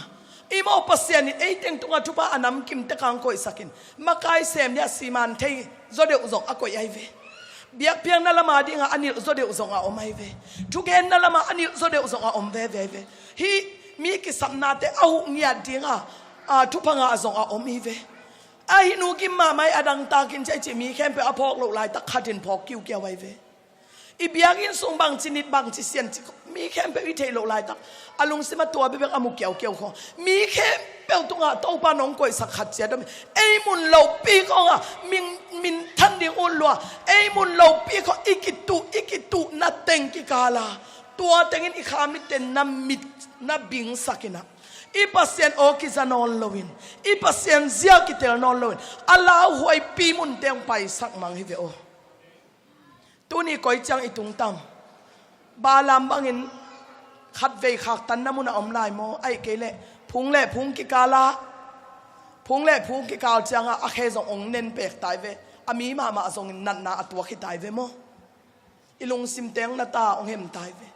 i mawh Pasian in ei teng tungah thupha a namkim tek hang koihsakin, makai sem ding a siman thei zaw deuh zong a koih ahi ve. Biakpiakna lama dinga a nilh zaw deuh zong a om ahi ve. Thugenna lama a nilh zaw deuh zong a om veve ahi ve. Hih mi kisapnate a huh ngiat dinga, a, thupha ngah zong a om hi ve. Ahi nu gim mahmah i a dangtakin ci a i cih mi khempeuh a phawk loh laitak khatin phawk kiukiau ahi ve. I biakinn sung bangci nit bangci sian cih mi khempeuh i theih loh laitak a lungsim a tua bekbek a mu kiaukiau khawng, mi khempeuh tungah Topa nong koihsak khat ciat om hi. Ei mun lopi khawngah min, minthan ding ut lua, ei mun lopi khawng i kituh, i kituhna teng kikala tua tengin i kha mitte na mit na bingsakin ah, i Pasian aw kiza nawn loin, i Pasian zia kitel nawn loin, a lauhuaipi munte hong paisak mang hi ve aw. Tuni koi ciang i tungtam? Balaam bangin khatvei khaktanna mun a om lai maw? Ahih kei leh phung le phung kikal ah, phung le phung kikal ciangah a khe zong hong nen pek tai ve. A mi mahmah zongin natna a tuak hi tai ve maw? I lungsim teng na ta hong hem tai ve.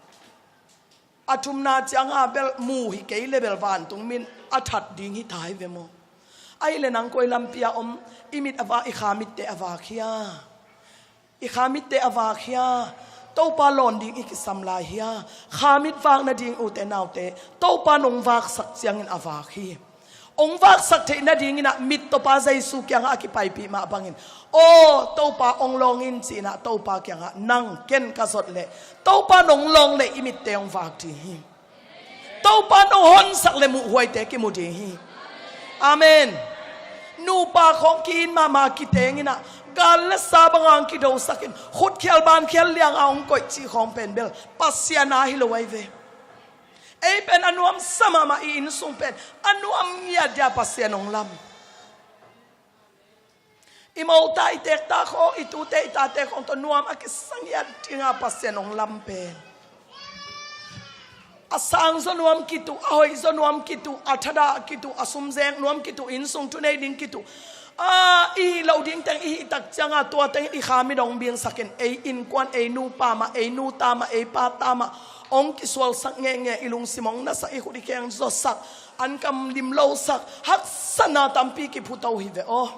A thumna cianga bel mu hi kei le bel vantungmi in a that ding hi ta hi ve maw? Ahih leh nang koi lampi a om? I mit a vak, i kha mitte a vak hia? I kha mitte a vak hia? Topa lawn ding i kisam lai hia? Kha mit vak nading ute naute, Topa nong vaksak ciangin a vak hi. Hong vaksak theih nadingin ah mit tawpa Jesu kiangah a kipaipih mah bangin, aw Topa hong lawng in ci-in ah Topa kiangah nang ken ka zot leh, Topa nong lawng leh i mitte hong vak ding hi. Topa nong honsak leh muhhuaite kimu ding hi. Amen. Nupa khawng ki-it mahmah kitengin ah, gal le sa banga hong kidosakin, khutkhial bankhial lianga hong koih cih khawng pen bel Pasian a hi lo ahi ve. Ei pen a nuamsa mahmah, i innsung pen a nuam ngiat dia Pasian hong lam. I mota i tekta khawng, i tute i tate khawng tawh nuam a kisa ngiat dinga Pasian hong lam pen. A sang zaw nuam kituh, a hoih zaw nuam kituh, a thadah kituh, a sumzek nuam kituh, innsung thunei ding kituh. A, i hih loh ding teng i hih tak cianga tua teng i kha mi dong bingsakin, ei innkuan, ei nupa mah, ei nu ta mah, ei pa ta mah hong kisualsak ngenge, i lungsim hong nasak, i khut i kheng zawsak, an kam limlosak, haksatna tampi kiphuto hi ve aw.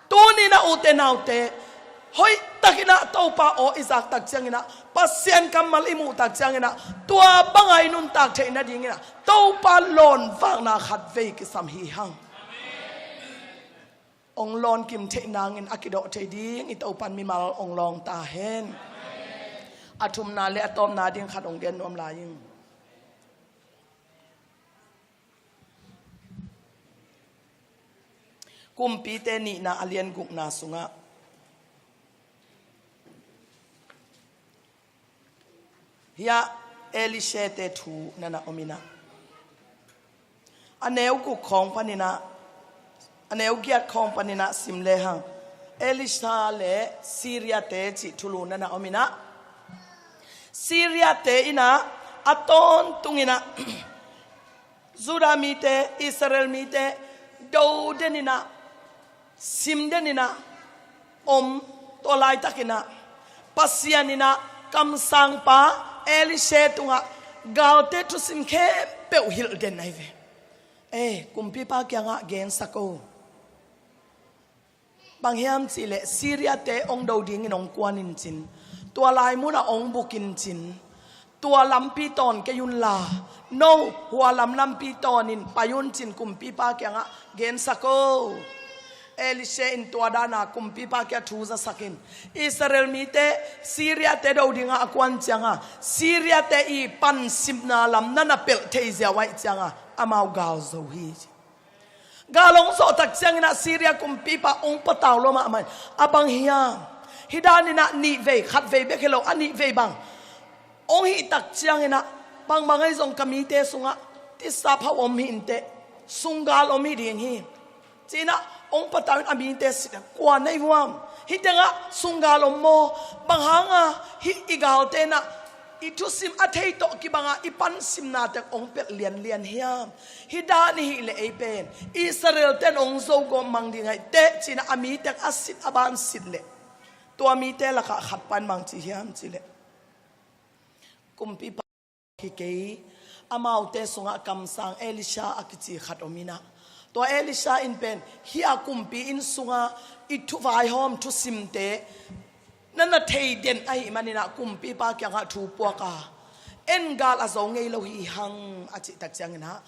Tuninah ute naute, hoihtakinah Topa aw i zak tak cianginah, Pasian kammal i muh tak cianginah, tua banga i nuntak theih nadinginah Topa lawnvakna khatvei kisam hi hang. Hong lawnkim theih nangin a kidawh thei ding i Topan mimal hong lawng ta hen. A thumna le a tawpna ding khat hong gen nuam lai ing. Kumpite nihna a lian gukna sungah hiah Elisha-te thu nana om inah, a neu guk khawng paninah, a neu giat khawng paninah sim lehang, Elisha le Syria-te cih thulu nana om inah, Syria-te inah a tawntunginah Judah mite, Israel mite do deninah, sim deninah om, tua laitakinah Pasian inah kamsangpa Elisha tungah galte thusim khempeuh hilh den ahi ve. E, kumpipa kiangah gensak o. Bang hiam cihleh Syria-te hong do dingin hong kuan in cin, tua lai munah hong buk in cin, tua lampi tawn kei unla, no, hua lam lampi tawnin pai un cin kumpipa kiangah gensak o. Elisha in tua dana kumpipa kiangah thu zasakin, Israel mite Syria-te do dingah a kuan cianga Syria-te i pansimna lam nana pelh thei ziau ahih cianga amau gal zo hi. Gal hong zawh tak cianginah Syria kumpipa hong patau lua mahmah in, a bang hiam? Hih daninah nihvei, khatvei bek hi lo, a nihvei bang hong hih tak cianginah, bangbang ahi zong ka mite sungah tisa phau om hi inteh, sunggal om hi ding hi, ci-inah hong patau in a mite sit a, kua nei huam? Hih tengah sunggal om maw? Bang hanga hih i galte inah i thusim a thei tawh kibanga i pansimna teng hong pelh lianlian hiam? Hih dan i hih leh ei pen Israel ten hong zo gawp mang ding ahi teh, ci-inah a mi teng a sit a ban sit leh, tua mite lakah khat pan bang ci hiam cihleh, kumpipa hi kei, amaute sungah kamsang Elisha a kici khat om inah, tua Elisha in pen hih a kumpi inn sungah i thu vaihawm thusimte nana thei den ahih maninah kumpipa kiangah thu puak a, en, gal a zo ngei lo hi hang, a cih tak cianginah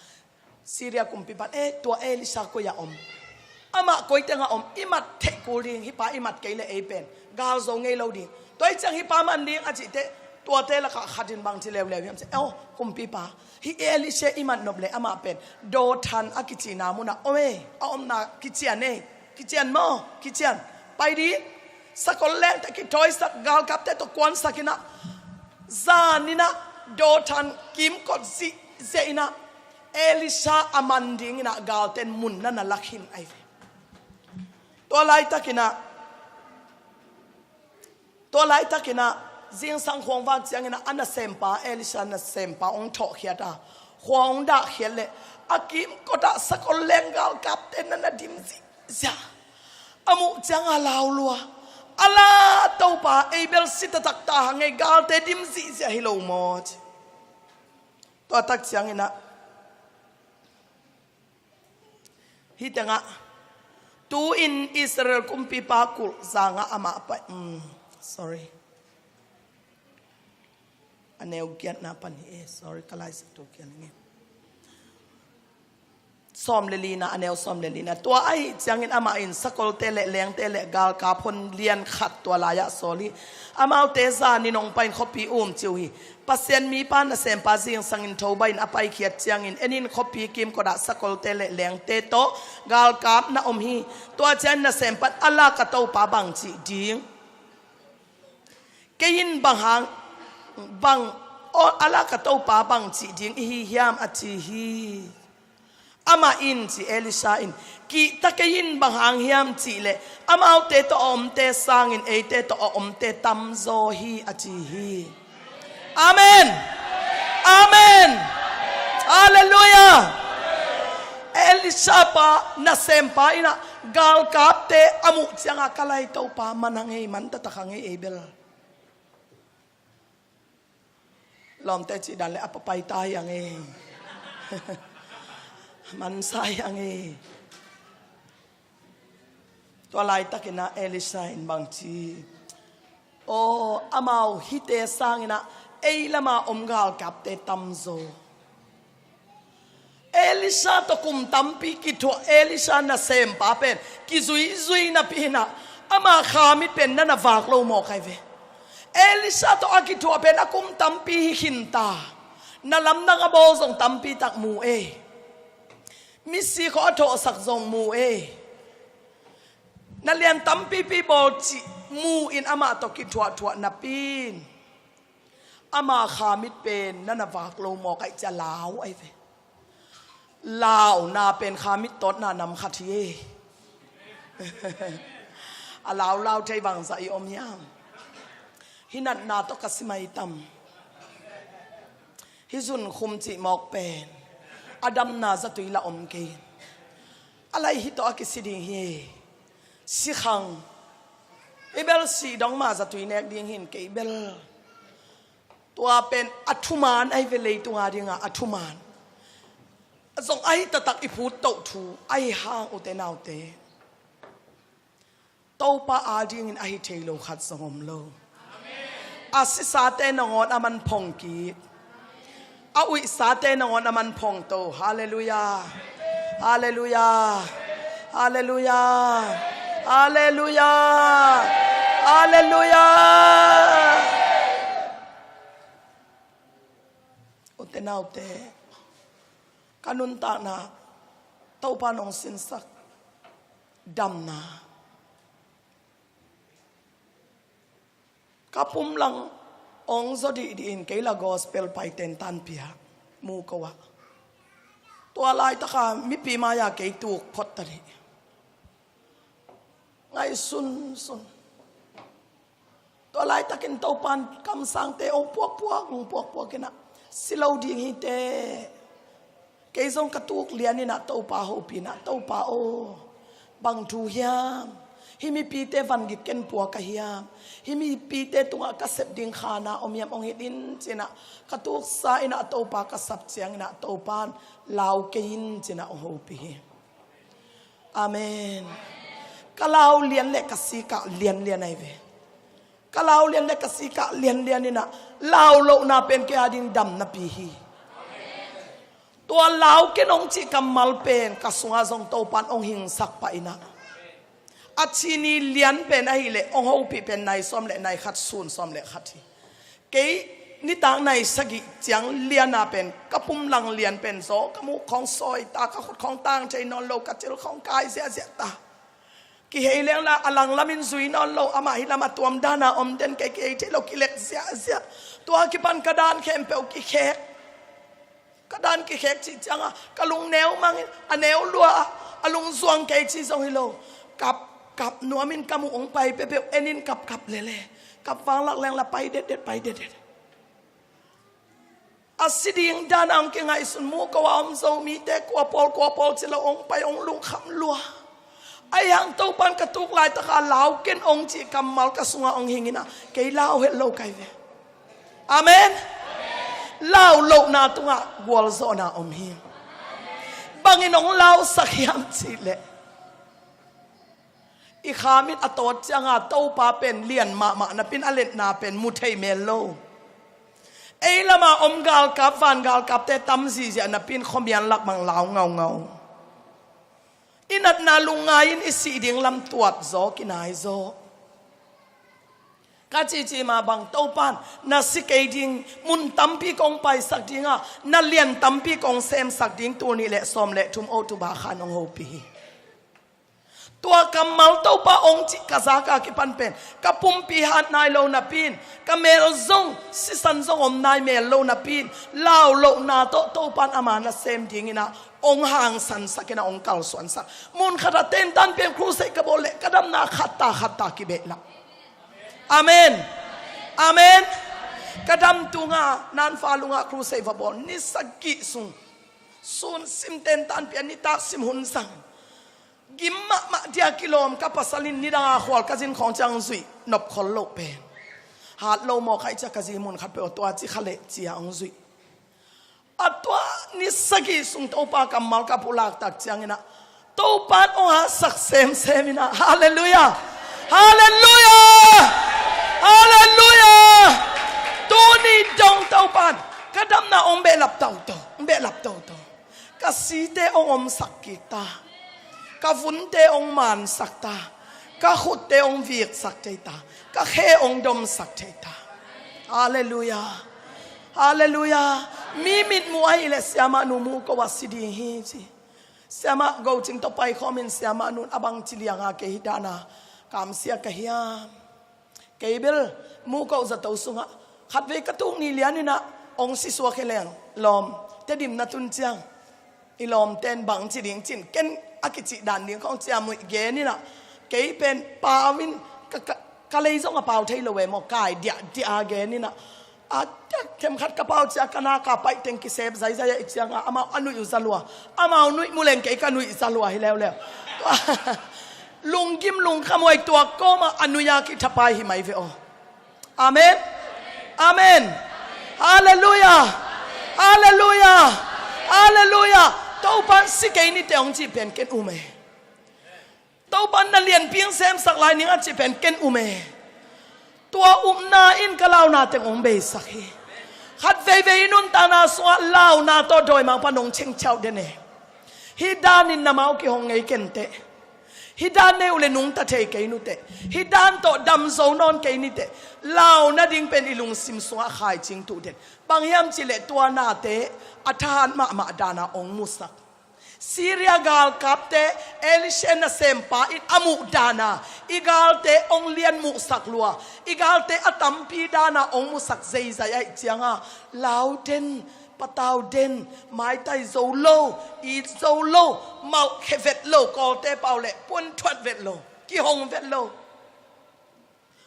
Syria kumpipan, e, tua Elisha koi-ah om? Amah koi tengah om? I mat theih kul ding, hih pa i mat kei leh ei pen gal zo ngei lo ding. Tua ih ciang hih pa man ding a cihteh, tuate lakah khat in bang ci leuleu hiam cihleh, aw, kumpipa, hih Elisha i mat nop leh amah pen Dothan a kicihna munah om e, a omna kician e, kician maw, kician, pai ding. Sakol lengte kithawisak, galkapte tawh kuansak inah, zan inah Dothan kimkot zihziah inah Elisha a man dinginah galten mun nana lak hi in ahi ve. Tua laitakinah, tua laitakinah zingsang khua hong vak cianginah a nasempa, Elisha nasempa hong thawhkhiat a, khua hong dahkhiat leh a kimkotah sakol leng galkapte nana dim zihziah. A muh cianga lau lua, a la, Topa, ei bel si taktak ta hang ei, galte dim zihziah hi lo maw ci. Tua tak cianginah hih tengah tu-in Israel kumpipa kulh zangah amah pai, mm, sorry, a neu giatna pan hi e, sorry, ka laisaktu kian nge. Sawm le lina, a neu sawm le lina. Tua ahih ciangin amah in sakolte le lengte le galkap hon lian khat tua lai-ah sawl hi. Amaute zanin hong pai-in khuapi um ci uh hi. Pasian mipa nasempa zingsangin thobai-in a paikhiat ciangin, en in, khuapi kimkotah sakolte le lengte tawh galkap na om hi. Tua ciangin nasempa in, a la, ka topa, bang cih ding? Kei in bang hang, bang, aw, a la, ka topa, bang cih ding i hi hiam? a ci hi. Amah in, ci Elisha in, kihta kei in, bang hang hiam cihleh amaute tawh a omte sangin eite tawh a omte tamzaw hi, a ci hi. Amen. A Amen. Halleluiah. Elisha pa, nasempa in ah galkapte a muh ciangah, ka lai Topa, manang ei, man taktak hang ei, ei bel. Lawmte cih dan le a papai ta hi hang ei. Mansa hi hang ei. Tua laitakin ah Elisha in bang ci? Aw, amau hihte sangin ah ei lama om galkapte tamzaw. Elisha tawh kum tampi kithuah, Elisha nasempa pen kizuizui napi-in ah ama kha mit pen na na vak lo mawk ai ve. Elisha tawh a kithuah pen a kum tampi hi khinta. Na lamdang a bawl zong tampi tak mu ei. Misi khawng a thawhsak zong mu ei. Na lian tampipi bawl cih mu-in amah tawh kithuahthuah napi-in ama kha mit pen na na vak lo mawk ai, ci-a lau ai ve. Launa pen kha mit tawtna nam khat hi ei. A laulau thei bangzah i om hiam? Hih natna tawh ka si mai tam? Hih zunkhum cih mawk pen a damna zatui la om kei. A lai hih tawh a kisi ding hi. Sikhang. Ei bel sih dong mah zatui nek ding hi in, kei bel. Tua pen a thuman ai ve, leitung adingah a thuman. Zong ahi taktak i phut toh thu ahi hang, ute naute, Topa adingin ahi thei lo khat zong om lo. A sisate nangawn a man phong kik. A uihsate nangawn a man phong to. Halleluiah. Halleluiah. Halleluiah. Halleluiah. Halleluiah. Ute naute, ka nuntakna Topa nong sinsak damna. Ka pumlang ong zaw dihdih in kei la gospel paiten tanpia mu ko ah. Tua laitaka mipi mai-a kei tuk phot ta dih. Ngaihsunsun. Tua laitakin Topan kamsangte ong puakpuak, ong puakpuak in ah, si lo ding hi teh. Kei zong ka tuk lian in ah Topa hopih in ah, Topa aw, bang thu hiam? Hih mipite vangik ken puak ka hiam? Hih mipite tungah ka sep ding khana om hiam, ong hilh in, ci-in ah ka tuksa in ah Topa ka sap ciangin ah Topan lau kei in, ci-in ah ong hopih hi. Amen. Ka lau lian le ka sikah lianlian ai ve. Ka lau lian le ka sikah lianlian in ah, lau lohna pen kei ading damnapi hi. Tua lau ken ong cih kammal pen ka sungah zong Topan ong hingsak pah in ah, a chini lian pen ahih leh ong hopih pen nai sawm le nai khat, sun sawm le khat hi. Kei nitak nai sagih ciang liana pen, ka pumlang lian pen zaw, ka muk khawng sawi ta, ka khut khawng tang thei nawn lo, ka cil khawng kai ziahziah ta. Kihei leng la a langlamin zui nawn lo, amah hih lamah tuam dana om den, kei kihei thei lo, kilek ziahziah. Tua kipan ka dan khempeuh kikhek. Ka dan kikhek cih ciangah ka lung neu mangin, a neu lua, a lung zuang kei cih zong hi lo. Kap, kap nuamin ka muh ong pai peuhpeuh, enin kapkap lele. Kap vanglak leng la pai detdet, pai detdet. A si ding dana ong kingaihsun, mu ko a om Zomite kua pawl kua pawl ci lo, ong pai, ong lungkham lua. Ahi hang Topan ka tuk laitaka lau ken ong cih kammal ka sungah ong hing in ah, kei lau het lo kai ve. Amen. Lau lohna tungah gualzawhna om hi. Bangin ong lausak hiam cih leh, i kha mit a tawt cianga Topa pen lian mahmah napin a letna pen mu thei mel lo. Ei lama om galkap, van galkapte tam zihziah napin khuamial lak bang lau ngaungau. I natna lungngai in i sih ding lam tuat zaw, kinai zaw. Ka cihcih mah bang, Topan na si kei ding, mun tampi kong paisak dinga, na lian tampi kong semsak ding, tul nih le sawm le thum October khan ong hopih hi. Tua kammal Topa ong cih ka zaka kipan pen ka pumpi hat nai lo napin, ka mel zong sisan zong om nai mel lo napin, lau lohna tawh Topan ama nasem dingin ah ong hangsansak in ah ong kalsuansak. Mun khatah tentan pen crusade ka bawl leh ka damna khatta khatta kibehlap. Amen. Amen. Ka dam tunga nanfa lunga crusade va bawl ni sagih sung, sun sim tentan pia nitak sim hun zang. Gim mahmah dia kilawm ka pasal in nidanga khual ka zin khawng ciang zuih nop khol loh pen. Hat lo maw khaih cia ka zi mun khat peuh a tua ci kha leh cia hong zuih. A tua ni sagih sung Topa kammal ka pulak tak ciangin ah Topa in hong hatsak semsem in ah. Halleluiah! Halleluiah! Halleluiah! Tuni dong Topa in ka damna hong behlap toto, hong behlap toto. Ka site hong omsak kik ta. Ka vunte hong mansak ta. Ka khutte hong viksak thei ta. Ka khe hong domsak thei ta. Halleluiah. Halleluiah. Mi mitmuh ahih leh siamah nu muh ko a si ding hi ci. Siamah Go Cing tawh paikhawm in siamah nun a bangci lianga kei hi dana kamsia ka hiam? Kei bel muh ko zato sungah khatvei ka tuk ni lian in ah hong si suak hi leng lawm Tedim na tun ciang i lawmten bangci ding cin ken a kicih dan ding khawng ciamnuih gen in ah kei pen pau in ka, ka, ka lei zong a pau thei lo e maw kai diahdiah a gen in ah a tek themkhat ka pau cia ka na ka paih teng kisep zaizai a i cianga amau a nuih uh za lua. Amau nuih mu leng kei ka nuih za lua hi leuleu. Lunggim lungkham huai tuak kawma a nuih a kithapai hi mai ve aw. Amen. Amen. Halleluiah. Halleluiah. Halleluiah. Topa in si kei nite hong cih pen ken um e. Topa in na lianpi hong semsak lai ning a cih pen ken um e. Tua upna in ka launa teng hong beisak hi. Khat veivei i nuntakna sungah launa tawh dawimangpa nong chengchiau den e. Hih dan in na mau kihong ngei kenteh. Hih dan nei uh le nungta thei kei nuteh. Hih dan tawh damzo nawn kei niteh. Launa ding pen i lungsim sungah khaicing tuh den. Bang hiam cihleh tua nate a thahat mahmah dana hong musak. Syria galkapte Elisha nasempa in a muh dana i galte hong lian muhsak lua. I galte a tampi dana hong musak zeizai ahih cianga lau den, patau den, maitai zo lo, it zo lo, mauhkhe vet lo, Kawlte pau le puanthuat vet lo, kihong vet lo.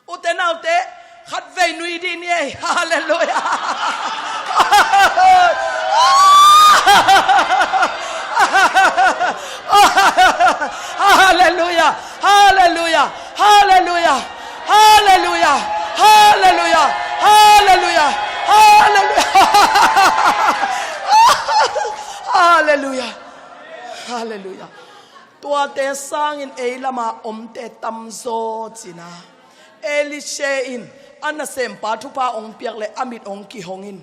Ute naute, khatvei nui dih ni ei. Halleluiah. Halleluiah. Halleluiah. Halleluiah. Halleluiah. Halleluiah. Halleluiah. Halleluiah. Halleluiah. Halleluiah. Tuate sangin ei lama omte tamzaw cina. Elisha in a nasempa thupha hong piak le a mit hong kihong in.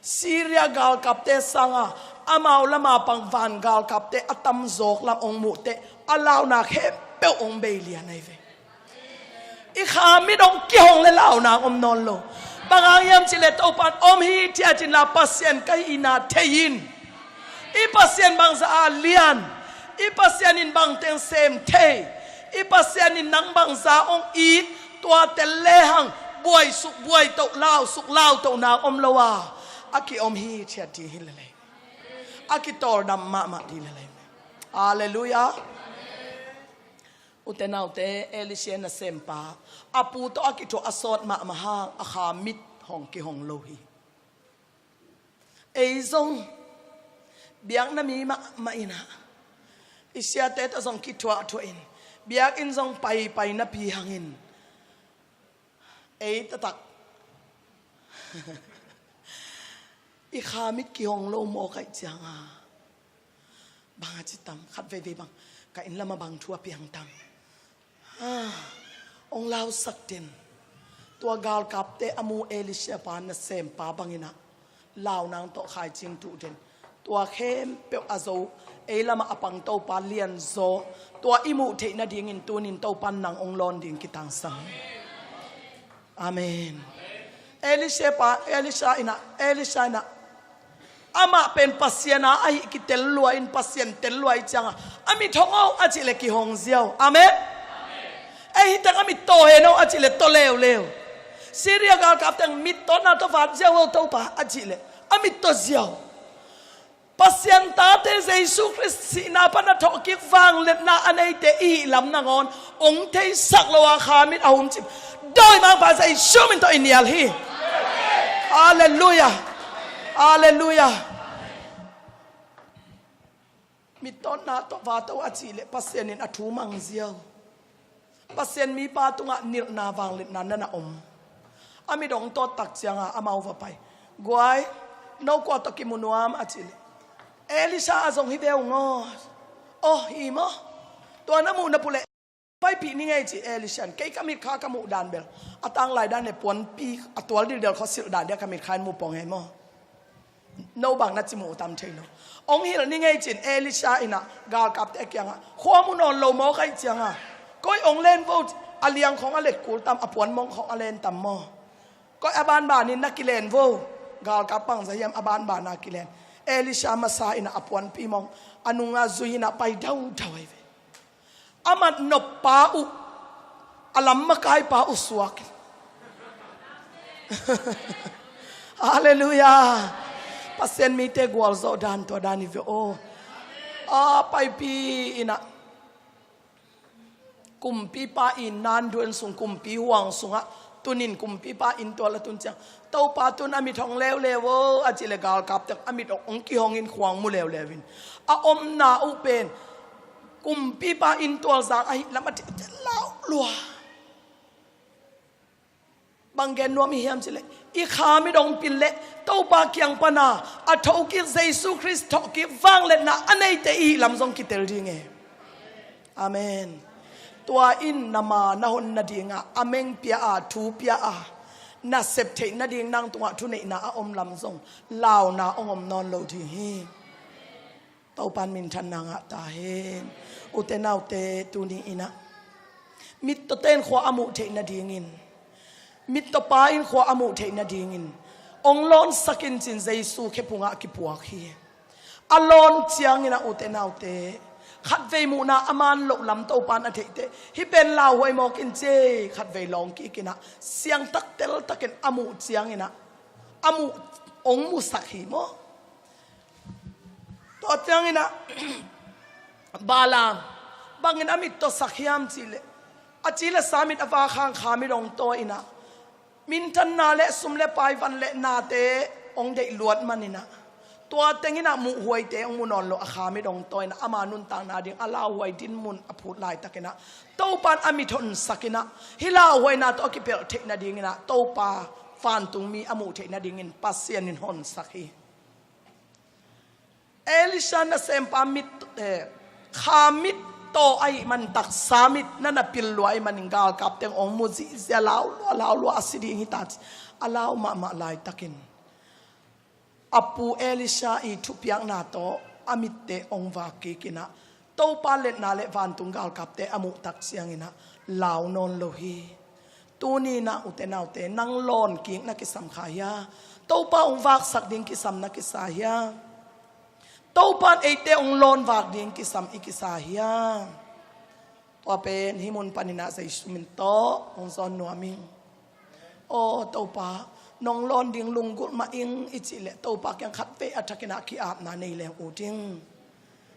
Syria galkapte sanga amau lama pang van galkapte a tamzawk lam hong muhteh a launa khempeuh hong bei lian ahi ve. I kha mit hong kihong le launa hong om nawn lo. Bang hang hiam cihleh Topa in om hithiat inla Pasian ka hihna thei in. I Pasian bangzah a lian. I Pasian in bangteng sem thei. I Pasian in nang bangzah hong it. Tua tel lehang buaisuk buaitoh, lausuk lautohna hong om lo a, a kiom hithiat ding hi lelei. A kitawldam mahmah ding lelei. Halleluiah. Ute naute, Elisha nasempa a pu tawh a kithuah a sawt mahmah hang a kha mit hong kihong lo hi. Ei zong biakna mi mahmah inah i siate tawh zong kithuahthuah in biakinn zong paipai napi hangin ei taktak i kha mit kihong lo mawk ahih cianga bang a ci tam, khat veivei bang ka inn lama bang thu a piang tam. Ah, hong lausak den. Tua galkapte a mu Elisha pa nasempa banginah launang tawh khaicing tuh den. Tua khempeuh a zo ei lamah a pang Topa lianzaw tua i muh theih nadingin tunin Topa nang hong lawn ding kitangsam. Amen. Elisha pa, Elisha inah, Elisha inah amah pen Pasian a ahi kitel lua in Pasian tel lua i cianga a mit hong o a cihleh kihong ziau. Amen. Ei hitak a mit taw hen o a cihleh taw leuleu. Syria galkap teng mit tawna taw vat ziau o Topa a cihleh a mit taw ziau. Pasian tate Jesu Khrist sihna pana thawhkik vangliatna a neite i hih lam nangawn hong theisak lo a kha mit a humcip dawimangpa Jesu min tawh i nial hi. Halleluia. Halleluia. Mittawnna tawh vato a cih leh Pasian in a thu mang ziau. Pasian mipa tungah nilhna vangliatna na na om. A mit hong tawt tak cianga amau va pai. Guai, no kua tawh kimu nuam a cih leh, Elisha a zong hi ve ung aw. Aw hi maw? Tua na muh na puleh paipih ni ngei ci Elisha in. Kei ka mit kha ka muh dan bel a tanglai dan le puanpi a tual dildel khua silh dan dia ka mit kha in mu pong he maw? No bang na ci mu tam thei lo. Hong hilh ni ngei cin Elisha inah galkapte kiangah, khua mu nawn lo maw ka hih cianga, koi hong len vo, a liang khong a let kul tam, a puan mong khong a len tam maw? Koi a banbanin na kilen vo. Galkap bangza hiam a banbana kilen. Elisha masa inah a puanpi mong a nunga zui inah pai daudau ahi ve. A mat noppa uh, a lam makaipa uh suak. Halleluia. Pasian mite gualzawh dan tua dan hi ve aw. A paipi inah kumpipa inn nan duan sung kumpi huang sungah tunin kumpipa inn tual a tun ciang, Topa tun a mit hong leuleu aw a cih le galkap teng a mit hong kihongin khuang mu leuleu in a omna uh pen kumpipa inn tual zang ahi lam a ti lau lua. Bang gen nuam i hiam cih leh i kha mit hong pil leh Topa kiang pana a thokik Jesu Khrist thawhkik vangliatna a neite i hih lam zong kitel ding e. Amen. Tua in na ma na hon nadingah a meng pia a, thu pia a, na sep theih nading nang tungah thuneihna a om lam zong launa hong om nawn lo ding hi. Topan minthanna ngah ta hen. Ute naute tuni inah mittawte in khua a muh theih nadingin, mittawpa in khua a muh theih nadingin hong lawnsak in cin Jesu khe pungah kipuak hi. A lawn ciangin a ute naute, khatvei muhna a man loh lam Topan a theihte, hih pen lauhuai mawk in cie, khatvei lawng kik inah siangtak teltakin a muh ciangin ah a muh, hong musak hi maw? Tua ciangin ah Balaam bangin a mit tawsak hiam cih leh, a ci le sa mit a vakhang kha mit hong tawi inah minthanna le sum le pai van le nate hong deih luat man inah tua teng inah muhhuaite hong mu nawn lo a kha mit hong tawi inah ama nuntakna ding a lauhuai dinmun a phut laitakin ah Topan a mit honsak inah hih lauhuaina tawh a kipelh theih nadingin ah Topa vantungmi a muh theih nadingin Pasian in honsak hi. Elisha nasempa mit, eh, kha mit tawh ahih man taksa mit na na pil lua ahih manin galkap teng hong mu zihziah, lau lua, lau lua, a si ding hi ta ci. A lau mahmah laitakin a pu Elisha i thupiakna tawh a mitte hong vak kik inah Topa letna le vantung galkapte a muh tak ciangin ah lau nawn lo hi. Tuni inah ute naute, nang lawn kik na kisam kha hia? Topa hong vaksak ding kisam na kisa hia? Topan eite hong lawn vak ding kisam i kisa hia? Tua pen hih mun panin ah Jesu min tawh hong zawn nuam ing. Aw Topa, nong lawn ding lunggulh mah ing i cih leh Topa kiang khatvei a thakin ah ki-apna nei leng ut ing.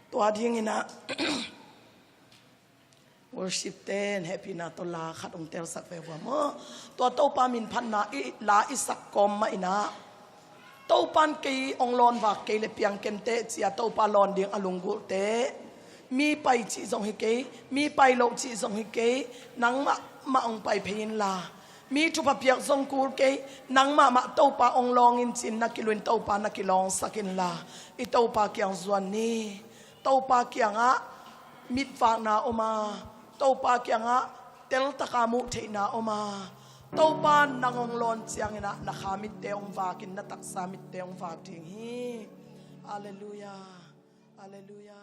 Tua dingin ah worship ten hehpihna tawh la khat hong telsak ve vua maw? Tua Topa minphatna i la i sak kawm mah inah Topan kei hong lawn vak kei le piang kenteh cia Topa lawn ding a lunggulhte, mi pai cih zong hi kei, mi pai loh cih zong hi kei, nangmah mah hong pai phei inla, mi thupha piak zong kul kei, nangmah mah Topa hong lawng in cin na kiluin Topa na kilawngsak inla, i Topa kiang zuan ni. Topa kiangah mitvakna om a, Topa kiangah teltaka muh theihna om a, Topa nang hong lawn ciangin ah na kha mitte hong vakin na taksa mitte hong vak ding hi. Halleluia. Halleluia.